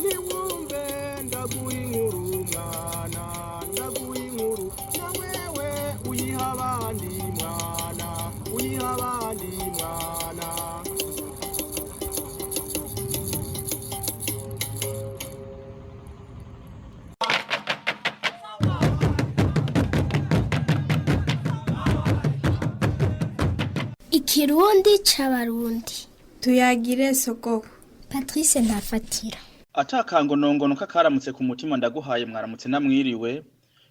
Niwumve ndaguha inkuru mwana, ndaguha inkuru na wewe uyiha abandi mwana, uyiha abandi mwana. Ikirundi c'Abarundi. Tuyagire sogoko. Patrice Ntafatira. Atakangonongono kakaramutse ku mutima ndaguhaye, mwaramutse namwiriwe.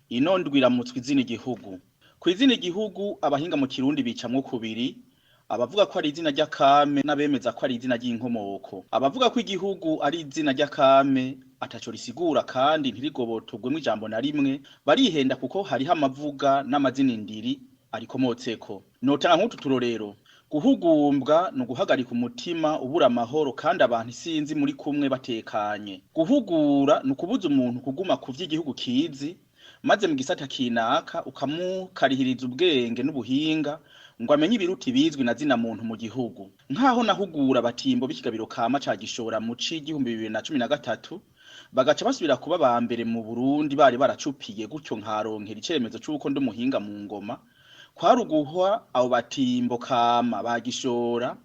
Ino ndwi iramutswa izina igihugu. Ku izina igihugu abahinga mu Kirundi bicamwo kubiri: abavuga ko ari izina ry'akame n'abemeza ko ari izina ry'inkomoko. Abavuga ko igihugu ari izina ry'akame ataco risigura kandi ntirigobotogwemwo ijambo na rimwe barihenda, kuko hariho amavuga n'amazina indiri arikomotseko. Notanga nk'utu turorero: guhugumbwa ni uguhagarika umutima ubura amahoro kandi abantu isinzi muri kumwe batekanye. Guhugura ni ukubuza umuntu kuguma ku vy'igihugu kizi, maze mu gisata kinaka ukamukarihiriza ubwenge n'ubuhinga ngo amenye ibiruta ibizwi na zina muntu mu gihugu. Nk'aho nahugura abatimbo b'ikigabiro kama ca Gishora mu ci 2013, bagaca basubira kuba ba mbere mu Burundi bari baracupiye gutyo, nkaronkera icemezo c'uko ndi umuhinga mu ngoma. Kwari uguha abo batimbo kama bagishora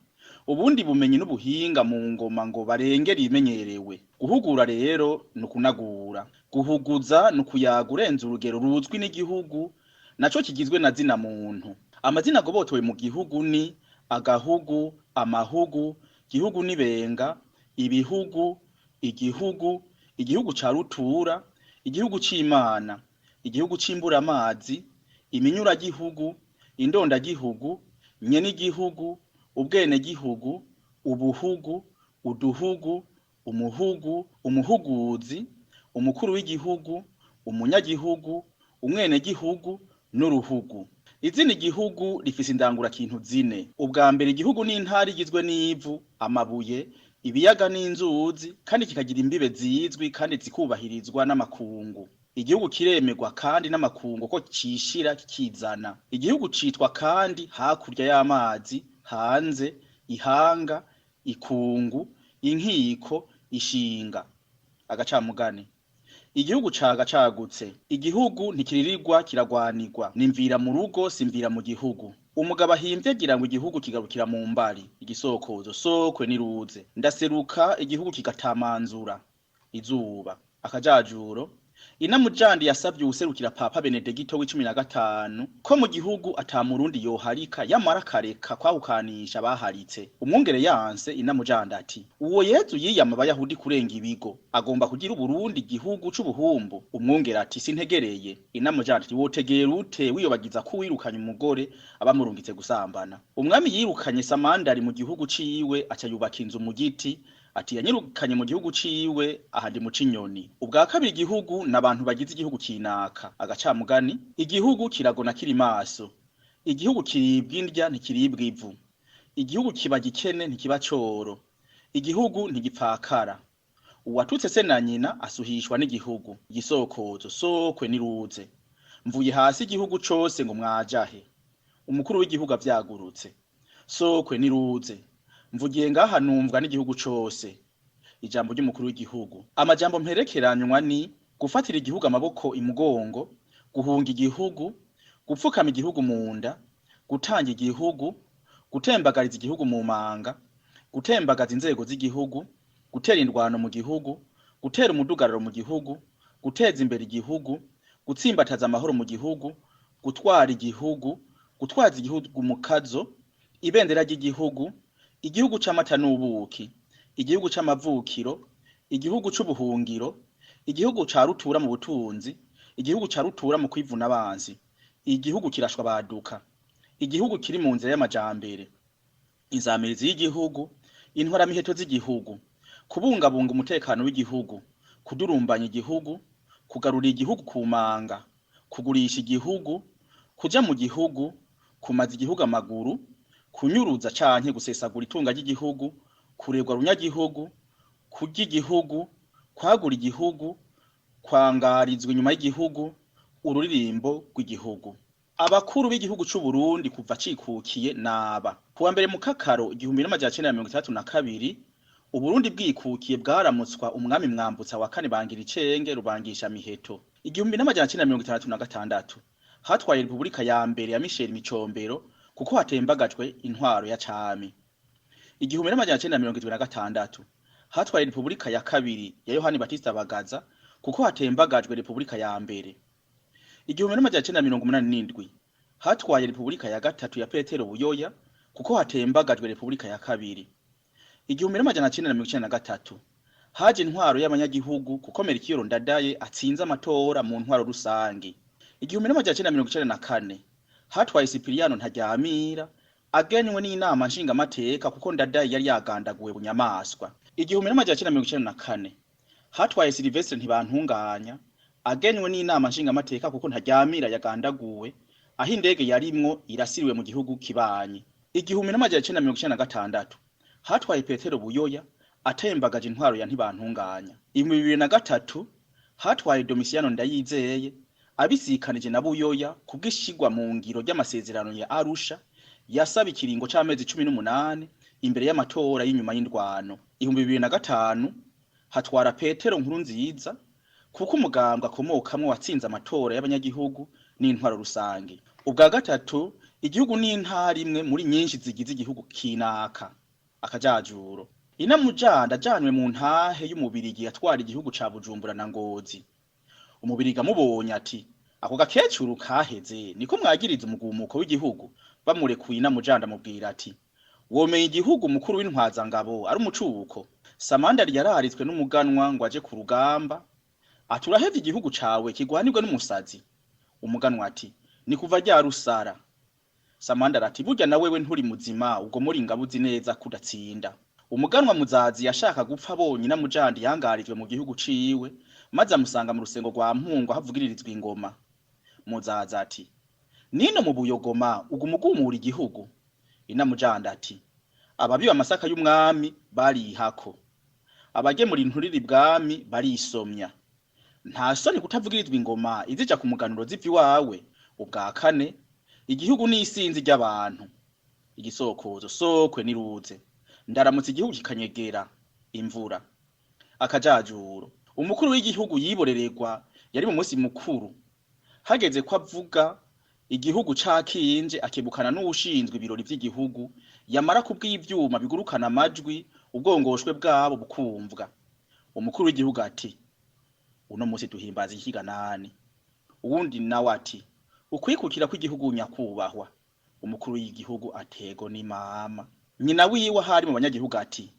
ubundi bumenyi n'ubuhinga mu ngoma ngo barengere ibimenyerewe. Guhugura rero ni ukunagura. Guhuguza ni ukuyaga urenze urugero ruzwi n'igihugu naco kigizwe na zina muntu. Amazina agobotowe mu gihugu ni agahugu, amahugu, gihugu n'ibenga, ibihugu, igihugu, igihugu ca rutura, igihugu c'Imana, igihugu c'imburamazi, iminyuragihugu, indondagihugu, nyen'igihugu, ubwenegihugu, ubuhugu, uduhugu, umuhugu, umuhuguzi, umukuru w'igihugu, umunyagihugu, umwenegihugu n'uruhugu. Izina igihugu rifise indangurakintu zine. Ubwa mbere, igihugu ni intara igizwe n'ivu, amabuye, ibiyaga n'inzuzi, kandi kikagira imbibe zizwi kandi zikubahirizwa n'amakungu. Igihugu kiremerwa kandi n'amakungu ko cishira kikizana. Igihugu citwa kandi hakurya y'amazi, hanze, ihanga, ikungu, inkiko, ishinga. Agacamugani: igihugu caga cagutse. Igihugu ntikiririrwa kiragwanirwa. Nimvira mu rugo simvira mu gihugu. Umugabo ahimvye agira ngo igihugu kigarukira mu mbari. Igisokozo: sokwe niruze. Ndaseruka igihugu kigatamanzura izuba. Akajajuro: Inamujandi yasavye uwuserukira Papa Benedegito w'15 ko mu gihugu ata Murundi yoharika, yamara akareka kwahukanisha baharitse. Umwungere yanse. Inamujandi ati: "Uwo Yezu yiyama Abayahudi kurenga ibigo, agomba kugira Uburundi igihugu c'ubuhumbu?" Umwungere ati: "Sintegereye." Inamujandi ati: "Wotegera ute wiyobagiza ko uwirukanye umugore aba amurungitse gusambana?" Umwami yirukanye Samandari mu gihugu ciwe aca yubaka inzu mu giti. Ati: "Yanyirukanye mu gihugu ciwe, aha ndi mu c'inyoni." Ubwa kabiri, igihugu n'abantu bagize igihugu kinaka. Agacamugani: igihugu kiragona kiri maso. Igihugu kiribwa indya ntikiribwa ivu. Igihugu kiba gikene ntikiba coro. Igihugu ntigipfakara. Uwatutse se na nyina asuhishwa n'igihugu. Igisokozo: sokwe niruze. Mvuye hasi igihugu cose ngo mwajahe? Umukuru w'igihugu avyagurutse. Sokwe niruze. Mvugiye ngaha numvwa n'igihugu cose. Ijambo ry'umukuru w'igihugu. Amajambo mperekeranywa ni gufatira igihugu amaboko imugongo, guhunga igihugu, gupfukama igihugu mu nda, gutanga igihugu, gutembagariza igihugu mu manga, gutembagaza inzego z'igihugu, gutera indwano mu gihugu, gutera umudugararo mu gihugu, guteza imbere igihugu, gutsimbataza amahoro mu gihugu, gutwara igihugu, gutwaza igihugu mu kazo, ibendera ry'igihugu, igihugu c'amata n'ubuki, igihugu c'amavukiro, igihugu c'ubuhungiro, igihugu ca rutura mu butunzi, igihugu ca rutura mu kwivuna abansi, igihugu kirashwa baduka, igihugu kiri mu nzira y'amajambere, inzamirizi y'igihugu, intwaramiheto z'igihugu, kubungabunga umutekano w'igihugu, kudurumbanya igihugu, kugarura igihugu ku manga, kugurisha igihugu, kuja mu gihugu, kumaza igihugu amaguru, kunyuruza canke gusesagura itunga ry'igihugu, kuregwa runyagihugu, kurya igihugu, kwagura igihugu, kwangarizwa inyuma y'igihugu, ururirimbo rw'igihugu. Abakuru b'igihugu c'u Burundi kuva cikukiye naba: kuwa mbere Mukakaro 1962, Uburundi bwikukiye bwaramutswa umwami Mwambutsa wa kane Bangira Icenge Rubangisha Miheto. 1966 hatwaye Repubulika ya mbere ya Michel Micombero kuko hatembagajwe intwaro ya cami. 1976 hatwaye Repubulika ya kabiri ya Yohani Batista Bagaza kuko hatembagajwe Repubulika ya mbere. 1987 hatwaye Repubulika ya gatatu ya Petero Buyoya kuko hatembagajwe Repubulika ya kabiri. 1993 haje intwaro y'abanyagihugu kuko Melchior Ndadaye atsinze amatora mu ntwaro rusangi. 1994 hatwaye Sipiriyano Ntaryamira agenywe n'inama nshingamateka kuko Ndadaye yari yagandaguwe bunyamaswa. 1994 hatwaye Silvestre Ntibantunganya agenywe n'inama nshingamateka kuko Ntaryamira yagandaguwe aho indege yarimwo irasiriwe mu gihugu kibanyi. 1996 hatwaye Petero Buyoya atembagaje intwaro ya Ntibantunganya. 2003 hatwaye Domitiano Ndayizeye abisikanije na Buyoya kubwishigwa mu ngiro ry'amasezerano ya Arusha yasaba ikiringo c'amezi 18 imbere y'amatora y'inyuma y'indwano. 2005 hatwara Petero Nkurunziza kuko umugambwe akomokamwo watsinze amatora y'abanyagihugu n'intwaro rusange. Ubwa gatatu, igihugu n'intara imwe muri nyinshi zigize igihugu kinaka. Akajajuro. Inamujanda ajanwe mu ntahe y'umubirigi yatwara igihugu ca Bujumbura na Ngozi. Umubirigi amubonye ati ako gakecuru kaheze niko mwagiriza umugumuko w'igihugu. Bamurekuye Inamujanda amubwira ati womeye igihugu mukuru w'intwazangabo ari umucuko. Samandari yararitswe n'umuganwa ngo aje ku rugamba ati urahevye igihugu cawe kigwanirwe n'umusazi. Umuganwa ati ni kuva rya rusara. Samandari ati burya na wewe nturi muzima ubwo muri ngabuzi neza kudatsinda. Umuganwa Muzazi yashaka gupfa abonye Inamujandi yangarijwe mu gihugu ciwe, maze amusanga mu rusengo rwa Mpungu ahavugiririzwa ingoma. Muzazi ati nino mu Buyogoma uguma ugumura igihugu. Inamujandi ati ababiba amasaka y'umwami barihako, abagemura inturire ibwami barisomya. Nta soni kutavugirizwa ingoma izija ku muganuro ziva iwawe. Ubwa kane, igihugu n'isinzi ry'abantu. Igisokozo sokwe niruze. Ndaramutse igihugu kikanyegera imvura. Akajajuro. Umukuru w'igihugu yiborererwa yari mu munsi mukuru. Hageze ko avuga igihugu cakinje akebukana n'uwushinzwe ibirori vy'igihugu, yamara kubw'ivyuma bigurukana amajwi ubwongoshwe bwabo bukumvwa. Umukuru w'igihugu ati uno munsi duhimbaza ikiganani. Uwundi nawe ati ukwikukira kw'igihugu nyakubahwa. Umukuru w'igihugu atego ni mama. Nyina wiwe ahari mu banyagihugu ati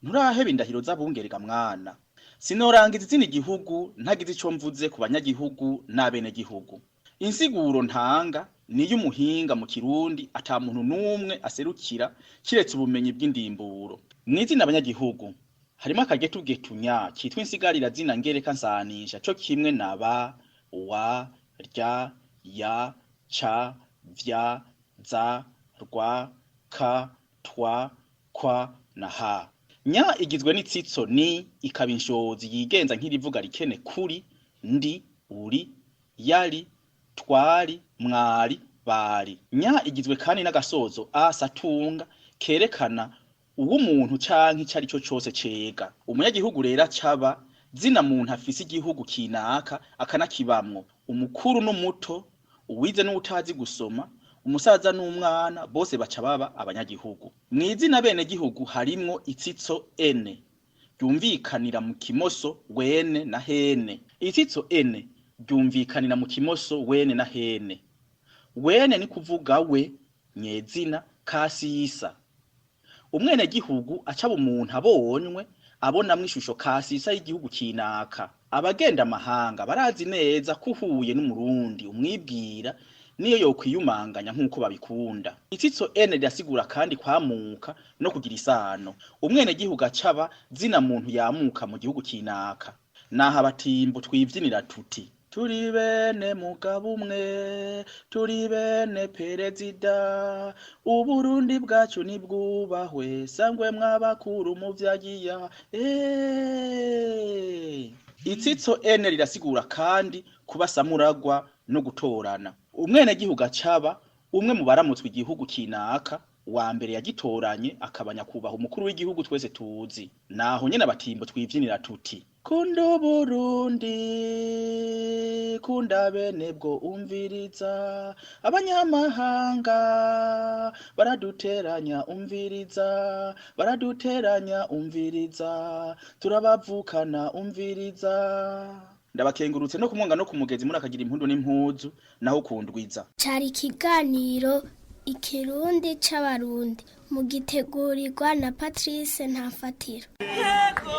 nturaheba indahiro z'abungerega mwana. Sinorangiza izina igihugu ntagize ico mvuze ku banyagihugu n'abenegihugu. Insiguro ntanga niyo umuhinga mu Kirundi ata muntu n'umwe aserukira kiretse ubumenyi bw'indimburo. Mw'izina abanyagihugu harimo akagetugetunya kitwa insigarira zina ngereka nsanisha co kimwe na ba, wa, rya, ya, ca, vya, za, rwa, ka, twa, kwa na ha. Nya igizwe n'itsitso ni ikaba inshozi yigenza nk'irivuga rikene kuri, ndi, uri, yari, twari, mwari, bari. Nya igizwe kandi n'agasozo a satunga kerekana uwo umuntu canke icari cyo cose cega. Umunyagihugu rero acaba zina muntu afise igihugu kinaka akanakibamwo. Umukuru n'umuto, uwize n'utazi gusoma, umusaza n'umwana bose baca baba abanyagihugu. Mw'izina bene gihugu harimwo itsitso ene ryumvikanira mu kimoso wene na hene. Itsitso ene ryumvikanira mu kimoso wene na hene. Wene ni kuvuga we nyezina kasisa. Umwene gihugu acaba umuntu abonywe abonamwo ishusho kasisa y'igihugu kinaka. Abagenda amahanga barazi neza ko uhuye n'umurundi umwibwira niyo yokwiyumanganya nk'uko babikunda. Itsitso ene rirasigura kandi kwamuka no kugira isano. Umwene gihugu acaba zina muntu yamuka mu gihugu kinaka. Naho abatimbo twivyinira tuti turi bene mugabo umwe, turi bene perezida, Uburundi bwacu nibwubahwe, sangwe mwabakuru muvyagiya. Itsitso ene rirasigura kandi kuba samuragwa no gutorana. Umwenegihugu acaba umwe mu baramutswe igihugu kinaka Uwa mbere yagitoranye akaba nyakubahwa umukuru w'igihugu twese tuzi. Naho nyene abatimbo twivyinira tuti: Kunda Uburundi, kunda bene bwo umviriza, abanyamahanga baraduteranya umviriza, baraduteranya umviriza, turabavukana umviriza. Ndabakengurutse no kumwonga no kumugezi muri akagira impundu n'impuzu naho kundwiza. Cari ikiganiro ikirundi c'abarundi mugitegurirwa na Patrice Ntafatira. Yego.